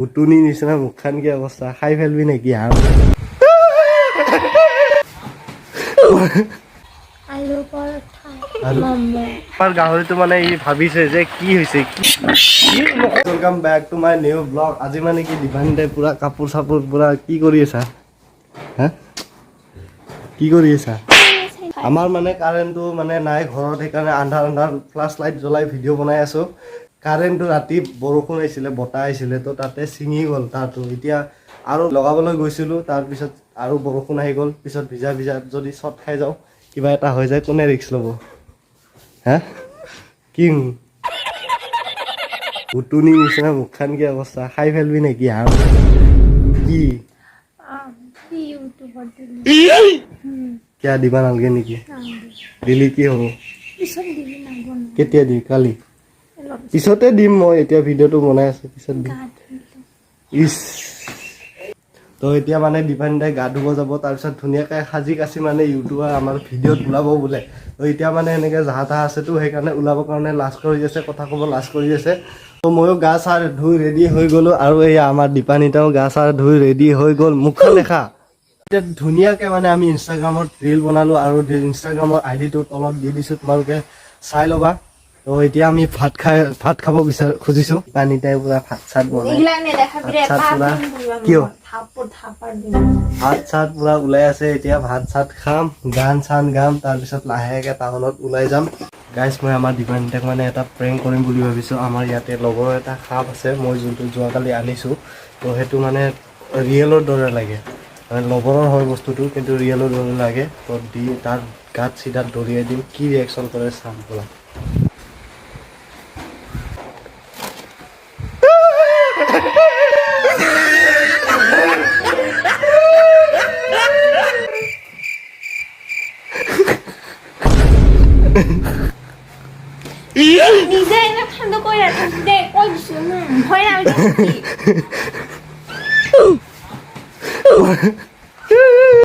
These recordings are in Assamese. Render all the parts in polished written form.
ভুটুনি নিচিনা মুখখান, কি অৱস্থা, খাই ফেলবি নেকি হাম? আলু পৰঠা। আৰু? ম'ম'। আমাৰ গাহৰিটো মানে ই ভাবিছে যে কি হৈছে কি। Welcome back to my new vlog. আজি মানে কি দিবানিতাই পুৰা কাপোৰ চাপোৰ পুৰা কি কৰি আছা? হা, কি কৰি আছা? আমাৰ মানে কাৰেণ্টটো মানে নাই ঘৰত, সেইকাৰণে আন্ধাৰ আন্ধাৰ ফ্লাছ লাইট জ্বলাই ভিডিঅ' বনাই আছোঁ। কাৰেণ্টটো ৰাতি বৰষুণ আহিছিলে, বতাহ আহিছিলে, তো তাতে ছিঙি গ'ল তাৰটো। এতিয়া আৰু লগাবলৈ গৈছিলোঁ, তাৰপিছত আৰু বৰষুণ আহি গ'ল। পিছত ভিজা ভিজা যদি শ্বট খাই যাওঁ, কিবা এটা হৈ যায়, কোনে ৰিস্ক ল'ব? হা, কি ভুটুনি নিচিনা মুখখান, কি অৱস্থা, খাই ফেলবি নেকি হাম? কি? ইউটিউবত দিলি? কিয় দিবা নালাগে নেকি? দিলি কি হ'ব? পিছত দিবি নাবনা। কেতিয়া দিম? কালি? অলপ। পিছতে দিম, মই এতিয়া ভিডিঅ'টো বনাই আছো, পিছত দিম। গা ধুই। ইচ, তো এতিয়া মানে দীপানিতাই গা ধুব যাব, তাৰপিছত ধুনীয়াকৈ সাজি কাচি মানে ইউটিউবাৰ আমাৰ ভিডিঅ'ত ওলাব বোলে। তো এতিয়া মানে এনেকৈ জাহা তাহা আছেতো, সেইকাৰণে ওলাবৰ কাৰণে লাজ কৰি আছে, কথা ক'ব লাজ কৰি আছে। তো ময়ো গা চা ধুই ৰেডি হৈ গ'লোঁ আৰু এই আমাৰ দীপানিতাও গা চা ধুই ৰেডি হৈ গ'ল। মুখখন দেখা। এতিয়া ধুনীয়াকৈ মানে আমি ইনষ্টাগ্ৰামত ৰিল বনালোঁ আৰু ইনষ্টাগ্ৰামৰ আই ডিটো তলত দি দিছোঁ, তোমালোকে চাই ল'বা। তো এতিয়া আমি ভাত খাই, ভাত খাব বিচাৰ খুজিছোঁ। দীপানিতাই পুৰা ভাত চাত বনাই এইগিলা নেদেখাবি ৰে। ভাত চাত পুৰা কিয়? থাপৰ থাপাৰ দিম। ভাত চাত পুৰা ওলাই আছে। এতিয়া ভাত চাত খাম, গান চান গাম, তাৰপিছত লাহেকৈ টাউনত ওলাই যাম। গাইজ, মই আমাৰ দীপানিতাক মানে এটা প্ৰেংক কৰিম বুলি ভাবিছোঁ। আমাৰ ইয়াতে লগৰ এটা সাপ আছে, মই যোনটো যোৱাকালি আনিছোঁ। তো সেইটো মানে ৰিয়েলৰ দৰে লাগে, মানে লবৰৰ হয় বস্তুটো, কিন্তু ৰিয়েলৰ দৰে লাগে। তো দি তাৰ গাত চিধাত দলিয়াই দিম, কি ৰিয়েকশ্যন কৰে চাম ব'লা। নিজে এনে ঠাণ্ডা কৰি ৰাখিছ দে, কৈ দিছো, ভয় নালাগে।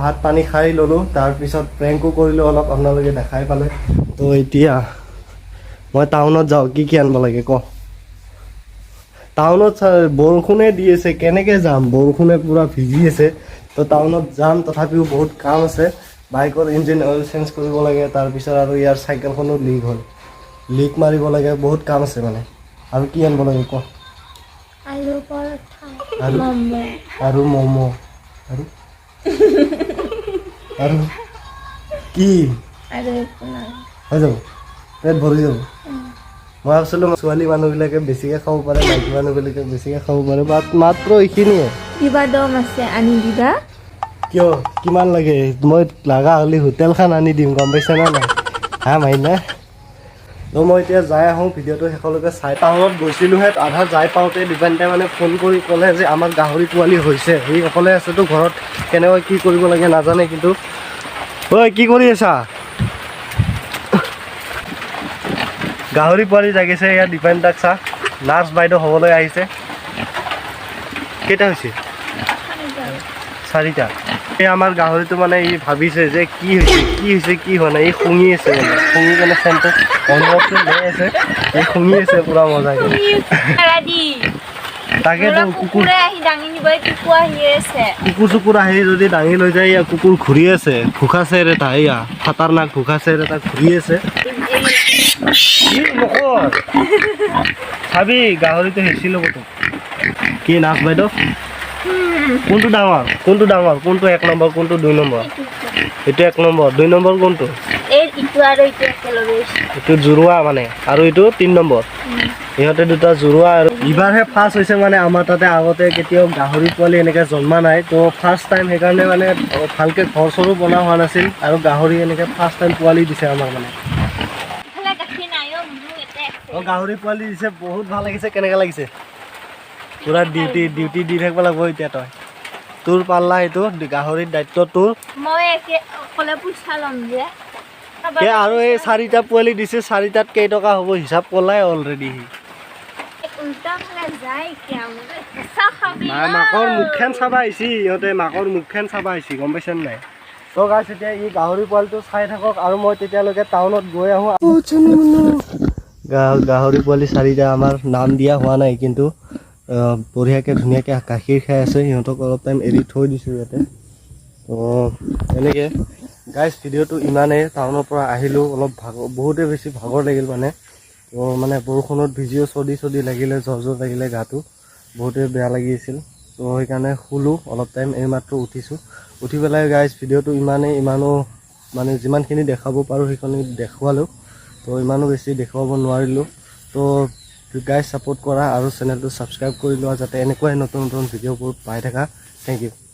ভাত পানী খাই ল'লোঁ, তাৰপিছত প্ৰেংকো কৰিলোঁ অলপ, আপোনালোকে দেখাই পালে। তো এতিয়া মই টাউনত যাওঁ, কি কি আনিব লাগে ক। টাউনত বৰষুণে দি আছে, কেনেকৈ যাম? বৰষুণে পূৰা ভিজি আছে। তো টাউনত যাম, তথাপিও বহুত কাম আছে। বাইকৰ ইঞ্জিন অইল চেঞ্জ কৰিব লাগে, তাৰপিছত আৰু ইয়াৰ চাইকেলখনো লিক হ'ল, লিক মাৰিব লাগে, বহুত কাম আছে মানে। আৰু কি আনিব লাগে ক। আলু পৰঠা। আৰু? ম'ম'। আৰু ম'ম' আৰু আৰু কি? আৰু একো নাই। হৈ যাব, পেট ভৰি যাব। মই ভাবিছিলোঁ ছোৱালী মানুহবিলাকে বেছিকৈ খাব পাৰে, মাইকী মানুহবিলাকে বেছিকৈ খাব পাৰে, বাট মাত্ৰ এইখিনিয়ে। কিবা দম আছে, আনি দিবা। কিয়, কিমান লাগে? মই লগা হ'লে হোটেলখন আনি দিম, গম পাইছা নে নাই? হা মাইনা, তো মই এতিয়া যাই আহোঁ, ভিডিঅ'টো শেষলৈকে চাই। টাউনত গৈছিলোঁহে, আধা যাই পাওঁতে দীপানিতাই মানে ফোন কৰি ক'লে যে আমাৰ গাহৰি পোৱালি হৈছে। সি অকলে আছেতো ঘৰত, কেনেকৈ কি কৰিব লাগে নাজানে। কিন্তু ঐ, কি কৰি আছা? গাহৰি পোৱালি জাগিছে। ইয়াত দীপানিতাক চা, নাৰ্ছ বাইদেউ হ'বলৈ আহিছে। কেইটা হৈছে? চাৰিটা। এই আমাৰ গাহৰিটো মানে ই ভাবিছে যে কি হৈছে, কি হৈছে, কি হোৱা নাই। ই শুঙি আছে, মানে শুঙি কেনে চেণ্টটো অনুভৱটো লৈ আছে। এই শুঙি আছে পুৰা মজাকে। তাকেতো কুকুৰ কুকুৰে আহি দাঙি নিব, এই কুকুৰ আহি আছে। কুকুৰ চুকুৰ আহি যদি দাঙি লৈ যায়। ইয়া কুকুৰ ঘূৰি আছে, ভোকা চেৰ এটা, এয়া খাতাৰনাক ভোকা চেৰ এটা ঘূৰি আছে। কি নকৰ, চাবি, গাহৰিটো হেঁচি ল'ব তোক। কি নাচ বাইদেউ, কোনটো ডাঙৰ? কোনটো ডাঙৰ? কোনটো এক নম্বৰ, কোনটো দুই নম্বৰ? এইটো এক নম্বৰ, দুই নম্বৰ কোনটো? এই ইটো আৰু ইটো একেলগে হৈছে। এইটো জোৰোৱা মানে, আৰু এইটো তিনি নম্বৰ। ইহঁতে দুটা জোৰোৱা। আৰু এইবাৰহে ফাৰ্ষ্ট হৈছে মানে আমাৰ তাতে, আগতে কেতিয়াও গাহৰি পোৱালি এনেকৈ জন্মা নাই। তো ফাৰ্ষ্ট টাইম, সেইকাৰণে মানে ভালকৈ ঘৰ চৰো বনোৱা হোৱা নাছিল আৰু গাহৰি এনেকৈ ফাৰ্ষ্ট টাইম পোৱালি দিছে আমাৰ মানে। ইফালে গাখীৰ নাই অ', মোৰ ইয়াতে আছে। অঁ, গাহৰি পোৱালি দিছে, বহুত ভাল লাগিছে। কেনেকৈ লাগিছে? পূৰা ডিউটি ডিউটি দি থাকিব লাগিব এতিয়া তই। তোৰ পাল্লা এইটো, গাহৰিৰ দায়িত্ব তোৰ। মই একে অকলে পইচা ল'ম যে। এই আৰু এই চাৰিটা পোৱালি দিছে, চাৰিটাত কেইটকা হ'ব হিচাপ কলাই অলৰেডি সি। উল্টা ফালে যায় কিয়? হেঁচা খাবি। মাকৰ মুখখন চাবা আহিছি ইহঁতে, মাকৰ মুখখন চাবা আহিছি, গম পাইছে নাই? তো গাইছ, এতিয়া ই গাহৰি পোৱালিটো চাই থাকক আৰু মই তেতিয়ালৈকে টাউনত গৈ আহোঁ। গাহৰি পোৱালি চাৰিটা, আমাৰ নাম দিয়া হোৱা নাই কিন্তু। বঢ়িয়াকৈ ধুনীয়াকৈ গাখীৰ খাই আছে। সিহঁতক অলপ টাইম এৰি থৈ দিছোঁ ইয়াতে। তো এনেকৈ গাইজ, ভিডিঅ'টো ইমানেই। টাউনৰ পৰা আহিলোঁ, অলপ ভাগৰ, বহুতেই বেছি ভাগৰ লাগিল মানে। তো মানে বৰষুণত ভিজিও চৰ্দি চৰ্দি লাগিলে, জ্বৰ জ্বৰ লাগিলে, গাটো বহুতেই বেয়া লাগি আছিল। তো সেইকাৰণে শুলোঁ অলপ টাইম, এইমাত্ৰ উঠিছোঁ। উঠি পেলাই গাইজ, ভিডিঅ'টো ইমানেই। ইমানো মানে যিমানখিনি দেখাব পাৰোঁ সেইখিনি দেখুৱালোঁ। তো ইমানো বেছি দেখুৱাব নোৱাৰিলোঁ। তো গাইজ, ছাপোৰ্ট কৰা আৰু চেনেলটো ছাবস্ক্ৰাইব কৰি লোৱা, যাতে এনেকুৱাই নতুন নতুন ভিডিঅ'বোৰ পাই থাকা। Thank U.